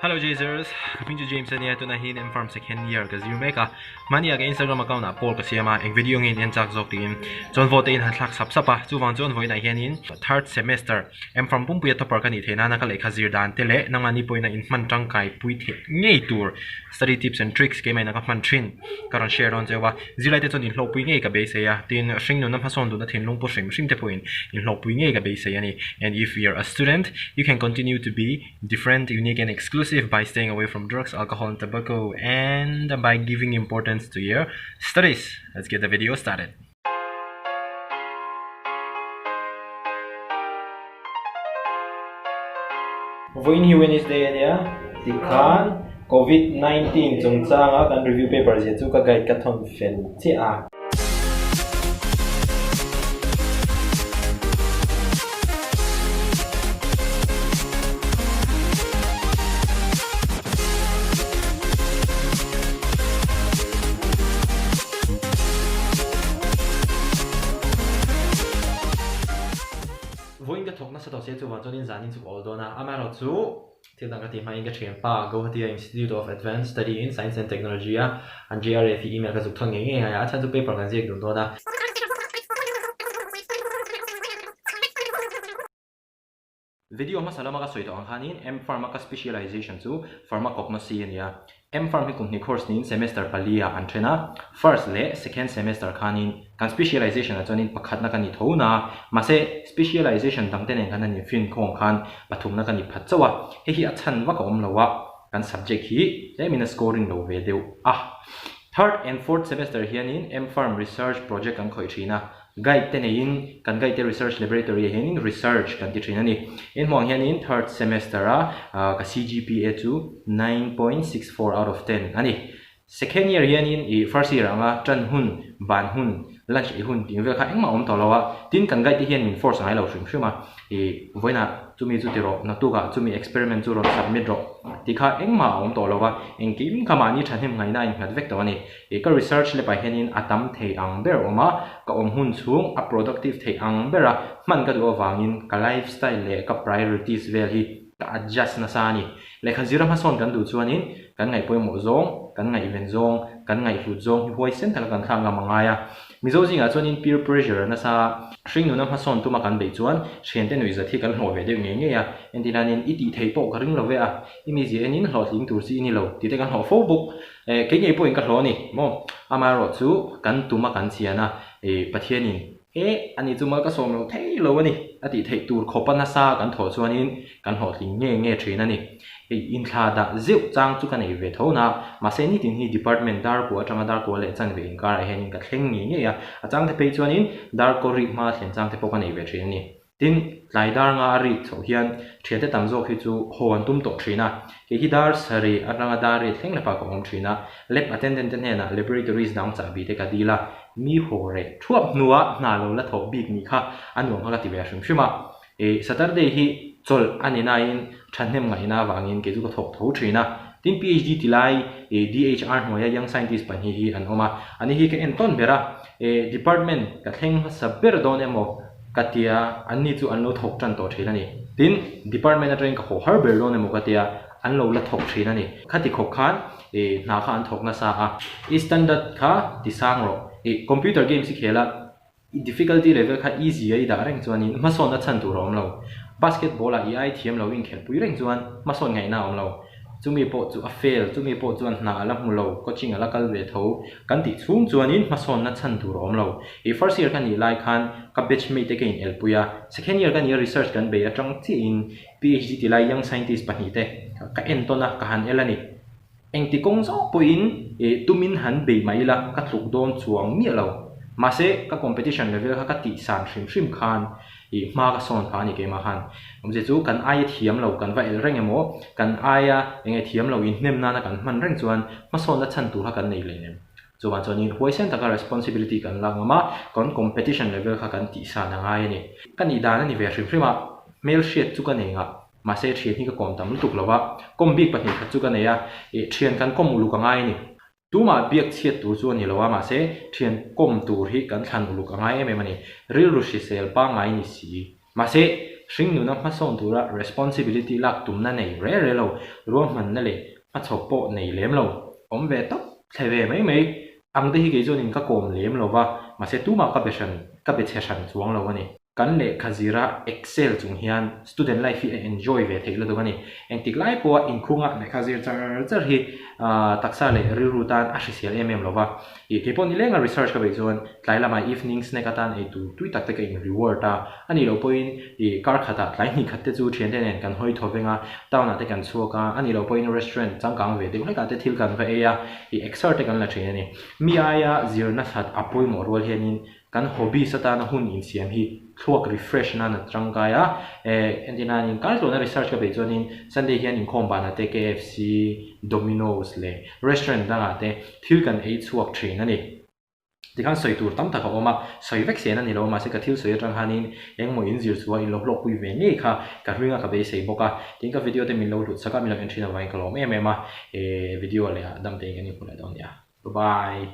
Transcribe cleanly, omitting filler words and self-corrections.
Hello Jazers, ka hming chu James ania tunah hian M Farm second year ka zir mek a, hmani ah ka Instagram account ah poll ka siam a, eng video nge in en chak zawk tiin chuan vote te in han thlak sap sap a, chuvang chuan vawiinah hianin third semester M Farm pumpuia topper ka nih theih nana ka lehkha zir dan te leh nangmahni pawhin a in hman tangkai pui theih ngei tur study tips and tricks keimah in a ka hman thin ka rawn share dawn cheu a, zirlai te chuan inhlawhpui ngei ka beisei a, tin hringnuna hmasawn duhna thinlung pu hrim hrim te pawhin inhlawhpui ngei ka beisei a ni and if you are a student you can continue to be different, unique and exclusive by staying away from drugs, alcohol and tobacco and by giving importance to your studies. Let's get the video started. Vawiin hi Wednesday a nia, tikhan Covid 19 chungchanga kan review paper zia chu ka guide ka thawn fel chiah a. Vawiin ka thawk nasa tawh sia chuvang chuanin zanin chu ka awl dawn a, amaherawhchu thil dang ka tih hmain ka thianpa Guwahati-a Institute of Advanced Study in Science and Technology-a an JRF hi email ka zuk thawn ngei ngei a, a chhan chu paper kan ziak dun dawn a. Video hmasa lama ka sawi tawh ang khanin M-Pharm a ka specialization chu Pharmacognosy a ni a. M-Pharm hi kum hnih course niin semester pali ah an then a. First leh second semester khanin kan specialization ah chuanin pakhatna ka ni tho na, mahse specialization dangte nen khan an infin khawng khan pathumna ka ni phat chauh a. Hei hi a chhan vak a awm lo a, kan subject hi tlemin a scoring lo ve deuh a. Third and fourth semester hianin M-Pharm research project kan khawih thin a. Guide te neiin kan guide te research laboratory ah hianin research kan ti thin a ni. In hmuh ang hianin third semester a ka CGPA chu 9.64 out of 10 a ni. Second year hianin ih first year anga tan hun, ban hun, lunch ei hun tih vel kha engmah a awm tawh lo a, tin kan guide te hian min force ngai lo hrim hrim a, ih vawiinah chumi chu ti rawh, naktukah chumi experiment chu rawn submit rawh tih kha engmah a awm tawh lo a, engkim kha mahni thahnem ngaihna a innghat vek tawh a ni. Ih ka research lab ah hianin a tam thei ang ber awm a, ka awm hun chhung a productive thei ang ber a, hman ka duh avangin ka lifestyle leh ka priorities vel hi ka adjust nasa a ni. Lehkha zira hmasawn kan duh chuanin kan ngaih pawimawh zawng, kan ngaihven zawng, kan ngaihhlut zawng hi huaisen taka kan thlak ngam a ngai a. Mizo zingah chuanin peer pressure a nasa a, hringnuna hmasawn tuma kan beih chuan thiante nuihzat hi kan hlawh ve deuh ngei ngei a, entirnanin i tih theih pawh ka ring lo ve a, i mizia enin hlawhtling tur chi i ni lo tih te kan hlawh fo bawk. Eh, kei ngei pawhin ka hlawh a ni maw? Amaherawh chu kan tum a kan chian a, eh, Pathianin, Eh, ani chu mal ka sawm lo thei lo a ni, a tih theih tur khawpa nasa kan thawh chuanin kan hlawhtling nge nge thin a ni. Hei, inthla dah zeuh chang chu ka nei ve tho na, mahse nitin hi department darkua atanga darkua leh chanve inkarah hianin ka thleng ngei ngei a, a changte phei chuanin darkaw rik hma thlen changte pawh ka nei ve thin a ni. Tin, tlai dar nga a rik chhoh hian thiante tam zawk hi chu haw an tum tawh thin a. Kei hi dar sarih atanga dar riat thleng lepah ka awm thin a. Lab attendant te hnenah laboratories dang chahbi te ka dil a, mi haw reh thuap hnua hna lo la thawh bik nih kha a nuam kha ka ti ve hrim hrim a. Ih, Saturday hi chawlh a ni nain thahnem ngaihna avangin kei chu ka thawk tho thin a. Tin, PhD ti lai ih DHR hnuaia young scientist pahnih hi an awm a, ani hi ka entawn ber a. Ih, department ka thleng hmasa ber dawn emaw Ka tia, anni chu an lo thawk tan tawh thin a ni. Tin, department atangin ka haw har ber dawn emaw ka tia, an lo la thawk thin a ni. Khati khawp khan i hna kha an thawk nasa a. I standard kha ti sang rawh. I computer games i khel a, i difficulty level kha easy a i dah reng chuanin hmasawnna chhan tur a awm lo. Basketball ah i ai thiam lo i inkhelhpui reng chuan hmasawn ngaihna a awm lo. Chumi pawh chu a fail, chumi pawh chuan hna a la hmu lo, coaching a la kal ve tho. Kan tih chhung chuanin hmasawnna chhan tur a awm lo. I first year ka nih lai khan ka batch mate te ka in elpui a, second year ka nih a research kan bei atang chiahin PhD ti lai young scientist pahnih te ka entawn a, ka han el a ni. Engti kawng zawk pawhin tumin han bei mah ila ka tluk dawn chuang miah lo. Mahse ka competition level kha ka tih san hrim hrim khan Ih hma ka sawn phah a ni keimah khan. Awmzia chu kan aia thiam lo kan va el reng emaw, kan aia eng nge thiam lo inhnem nana kan hman reng chuan hmasawnna chhan tur kha kan nei leh nem. Chuvang chuanin huaisen taka responsibility kan lak ngam a, kan competition level kha kan tihsan a ngai a ni. Ka nih dan a ni ve hrim hrim a, hmelhriat chu ka nei ngah. Mahse thian hi ka kawm tam lutuk lo va, kawm bik 2 khat chu ka nei a, ih thian kan kawm uluk a ngai a ni. Tumah biak chhiat tur chu a ni lo a, mahse thian kawm tur hi kan thlan uluk a ngai em em a ni. Rilru hrisel pangngai ni si. Mahse hringnuna hmasawn tura responsibility lak tumna nei re re lo, ruahmanna leh hmachhawp pawh nei lem lo, awm ve tawp thle ve mai mai ang te hi kei chuanin ka kawm lem lo va, mahse tumah ka be hran, ka be chhe hran chuang lo a ni. Kan lehkha zira excel chung hian student life hi a enjoy ve theih lutuk a ni. Engtik lai pawha inkhunga lehkha zir char char hi taksa leh rilru tan a hrisel em em lo va. Ih kei pawh nilenga research ka beih chuan tlai lamah evening snack atan ei tur tui tak te ka in reward a, a nih loh pawhin ih kar khatah tlai hnih khat te chu thiante nen kan hawi thaw veng a, town ah te kan chhuak a, a nih loh pawhin restaurant changkang ve deuh hlekah te thil kan va ei a, ih exer te kan la thin a ni. Mi aia zirna that a pawimawh rual hianin Kan hobbies atana hun insiam hi thluak refresh nan a tangkai a, eh entir nain kar tluana research ka beih chuanin Sunday hian inkhawm banah te KFC, Domino's leh restaurant dangah te thil kan ei chhuak thin a ni. Tikhan sawi tur tam tak a awm a, sawi vek sen a ni lo mahse ka thil sawi atang khanin engmaw inzir chhuah in lo hlawkpui ve ngei kha ka ring a ka beisei bawk a, tin ka video te min lo hlut sak a, min lo en thin avangin ka lawm em em a, eh video leh ah damtein kan inhmu leh dawn nia. Bye bye.